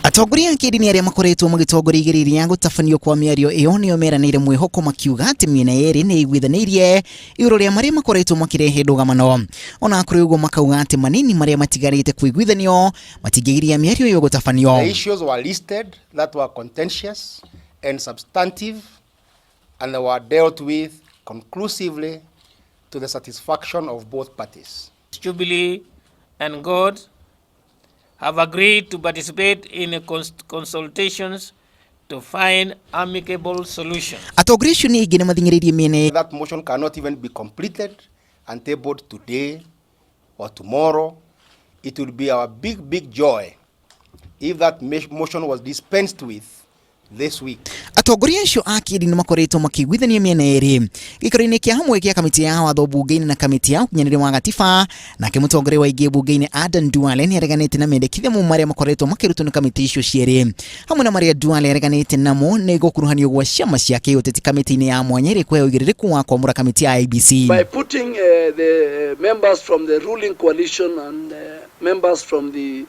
Atongoria a kĩndini arĩa makoretwo magĩtongoria igerio rĩa gũtabanio kwa mĩario ĩyo nĩo meranĩire mwĩhoko makiuga atĩ mĩena yerĩ nĩ ĩiguithanĩirie igũrũ rĩa marĩa makoretwo makĩrehe ndũgamano. Ona kũrĩ ũguo makauga atĩ manini marĩa matigarĩte kũiguithanio matingĩgiria mĩario ĩyo gũtabanio. The issues were listed that were contentious and substantive and they were dealt with conclusively to the satisfaction of both parties. Jubilee and CORD have agreed to participate in consultations to find amicable solutions. Atongoria acio ningĩ nĩ mathing'ĩrĩirie mĩena That motion cannot even be completed and tabled today or tomorrow. It will be our big, big joy if that motion was dispensed with this week. Atongoria acio a kĩndini nĩ makoretwo makĩiguithania mĩena ĩrĩ gĩikaro-inĩ kĩa hamwe kĩa kamĩtĩ ya watho mbunge-inĩ na kamĩtĩ ya ũkinyanĩria wa gatiba. Nake mũtongoria wa aingĩ mbunge-inĩ Adan Duale nĩ areganĩte na mendekithia mau marĩa makoretwo makĩrutwo nĩ kamĩtĩ icio cierĩ. Hamwe na marĩa Duale areganĩte namo nĩ gũkuruhanio gwa ciama cia kĩũteti kamĩtĩ-inĩ ya mwanya ĩrĩa ĩkũheo ũigĩrĩrĩku wa kwamũra kamĩtĩ ya IEBC. By putting the members from the ruling coalition and members from the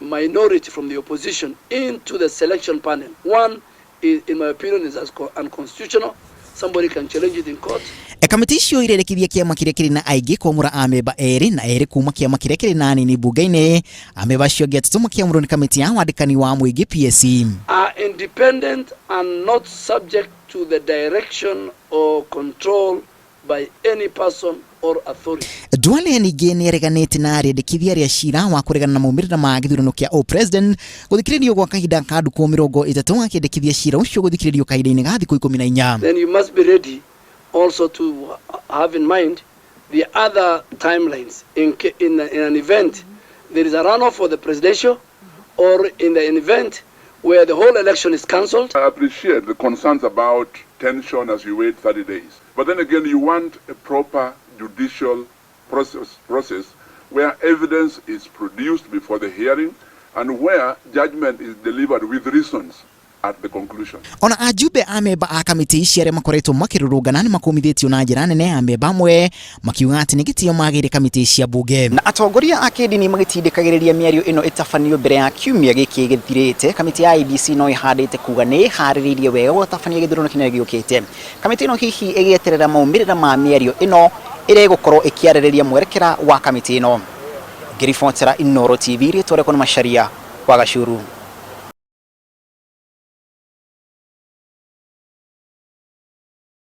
minority, from the opposition, into the selection panel, one, is, in my opinion, is as unconstitutional. Somebody can challenge it in court. Kamĩtĩ icio irendekithia kĩama kĩrĩa kĩrĩ na aingĩ kwamũra amemba erĩ na erĩ kuma kĩama kĩrĩa kĩrĩ na anini mbunge-inĩ. Amemba acio angĩ atatũ makĩamũrwo nĩ kamĩtĩ ya wandĩkani wa mũingĩ PSC. Are independent and not subject to the direction or control by any person or authority. Duale ningĩ nĩ areganĩte na rĩendekithia rĩa cira wa kũregana na maumĩrĩra ma gĩthurano kĩa o-president gũthikĩrĩrio gwa kahinda ka ndukũ 30, akĩendekithia cira ũcio gũthikĩrĩrio kahinda-inĩ ga thikũ 14. Then you must be ready also to have in mind the other timelines in an event there is a runoff for the presidential or in the event where the whole election is cancelled. I appreciate the concerns about tension as you wait 30 days. But then again, you want a proper judicial process where evidence is produced before the hearing and where judgment is delivered with reasons at the conclusion. Ona ajumbe amemba a kamĩtĩ ici arĩa makoretwo makĩrũrũngana nĩ makũmithĩtio na njĩra nene, amemba amwe makiuga atĩ nĩ gĩtĩo magĩire kamĩtĩ cia mbunge. Na atongoria a kĩndini magĩtindĩkagĩrĩria mĩario ĩno ĩtabanio mbere ya kiumia gĩkĩ gĩthirĩte, kamĩtĩ ya IEBC no ĩhandĩte kuga nĩ ĩharĩrĩirie wega gũtabania gĩthurano kĩnene gĩũkĩte. Kamĩtĩ ĩno hihi ĩgĩeterera maumĩrĩra ma mĩario ĩno ĩrĩa ĩgũkorwo ĩkĩarĩrĩria mwerekera wa kamĩtĩ ĩno. Ngĩribotera Inooro TV, rĩtwa rĩakwa nĩ Macharia wa Gacuru.